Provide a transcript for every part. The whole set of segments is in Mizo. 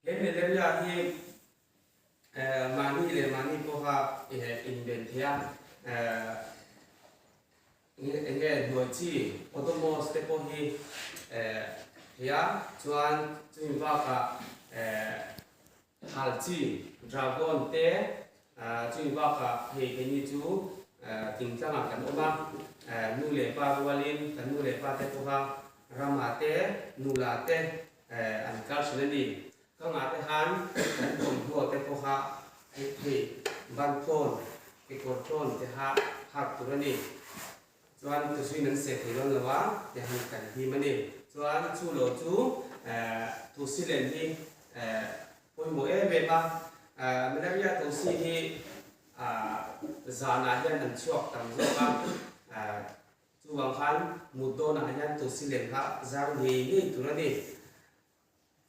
He malaria hi mahni leh mahni pawha inben theih a, eng nge hnuai chi Odomos te pawh hi theih a, chuan chumi bakah hal chi Dragon te, chumi bakah hei keini chu thingtlangah kan awm a, nu leh pa rualin kan nu leh pa te pawha ramah te nula te an kal thin a ni. Ka ngah te han kan thawmhnaw te pawha hei phei ban tlawn, kekawr tlawn te ha hak tur a ni. Chuan tuzuin an seh thei dawn lo a, te han kan him a ni. Chuan chu lo chu Tusilen hi pawimawh em em a, Malaria tusi hi zanah hian an chhuak tam zawk a, chuvang khan mut dawnah hian tusilen kha zar ngei ngei tur a ni.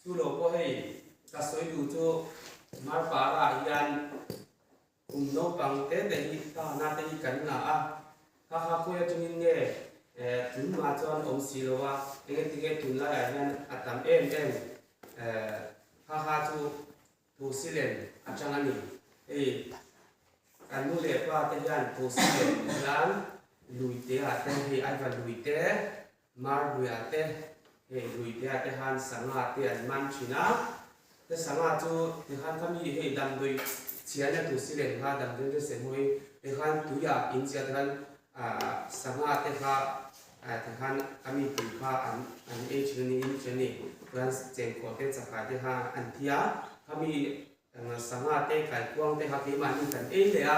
Chu lo pawh hei ka sawi duh chu Marpara ah hian kum naupang te te hi tahna te hi kan ngah a, kha kha khawi atangin nge tunhma chuan awm si lo a, engetinge tunlaiah hian a tam em em kha kha chu Thusilen atang a ni. Hei kan nu leh pa te hian Thusilen hian lui te ah te hei Aiva lui te, Mar lui ah te, hei lui te ah te han sangha te an man thin a. Te sangha chu tikhan kha mi hei damdawi chhian a Thusilen kha damdawi te se hmawin tikhan tui ah in chiah tikhan sangha te kha tikhan a mi tui kha an an ei thin a ni in thin a ni. Chuan chengkaw te chakai te kha an thi a, khami sangha te kaikuang te kha keimahni kan ei leh a,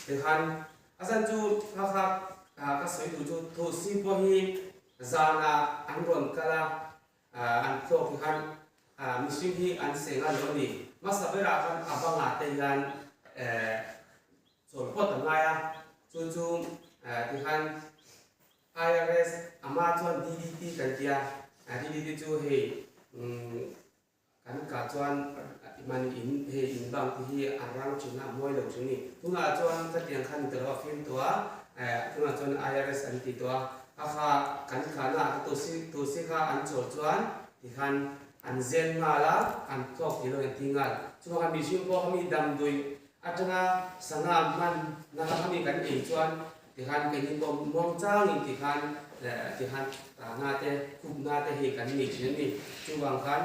tikhan a zan chu kha kha ka sawi duh chu Thosi pawh hi zanah an rawn kal a, an thlawk tikhan mihring hi an seng a lo a ni. Hmasa berah khan a bangah te hian chawl phawt a ngai a, chu chu tikhan IRS ama chuan DDT kan ti a, DDT chu hei kan kah chuan man in hei in bang te hi a rang thin a, a mawi lo thin a ni. Tunah chuan ka tiang khan ni ta lo a fim tawh a, tunah chuan IRS an ti tawh a, a kha kan kahna ah te tulsi kha an chawl chuan tikhan an zen nghal a, an tlawk ti lo in an ti nghal. Chuvangah mihring pawh kha mi damdawi atanga sangha hman na kha mi kan ei chuan Tikhan keini pawh muangchangin tikhan tikhan tahna te kupna te hi kan nei thin a ni. Chuvang khan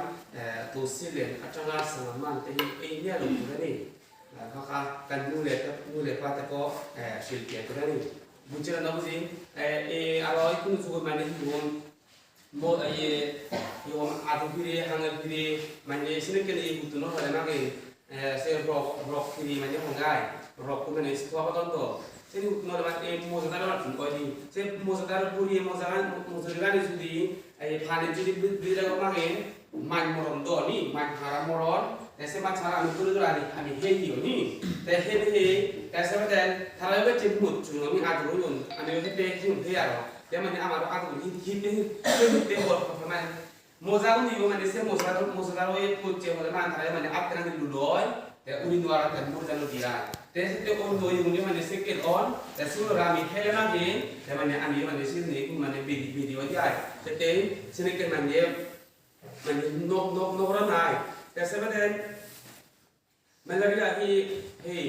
tulsi len atanga sangha man te hi ei miah lo tur a ni. Kha kha kan nu leh nu leh pa te pawh hrilh piah tur a ni. Buchela nobzing e alo ikunu chu mane hi huam mo ye huam adu hiri hanga hiri mane sine kene i hutuno hore mage se rok rok hiri mane hongai rok ku mane thua ka don to se ni hutuno le e moza da ma tun koi se moza da buri moza moza gani judi e phane judi bidra ko mage man moron do ni man hara moron te se ma chara আমি করে করে আমি আমি হে হিও নি te he he te se ma ten thara yo che mut chu আমি আদু yun আমি he te hu he aro te mane আমার আদু hi hi te he hi te hot ko man moza ko ni yo mane se moza moza ro ye put che hole man thara mane ap tan lu loy te uri nuara te mur janu dia te se te on do yu ni mane se kel on te su ra mi hele ma ge te mane ami mane se ni ku mane bidi bidi wa jai te te se ne kel mane mane nok nok nok ra nai te se ma ten malaria hi hei.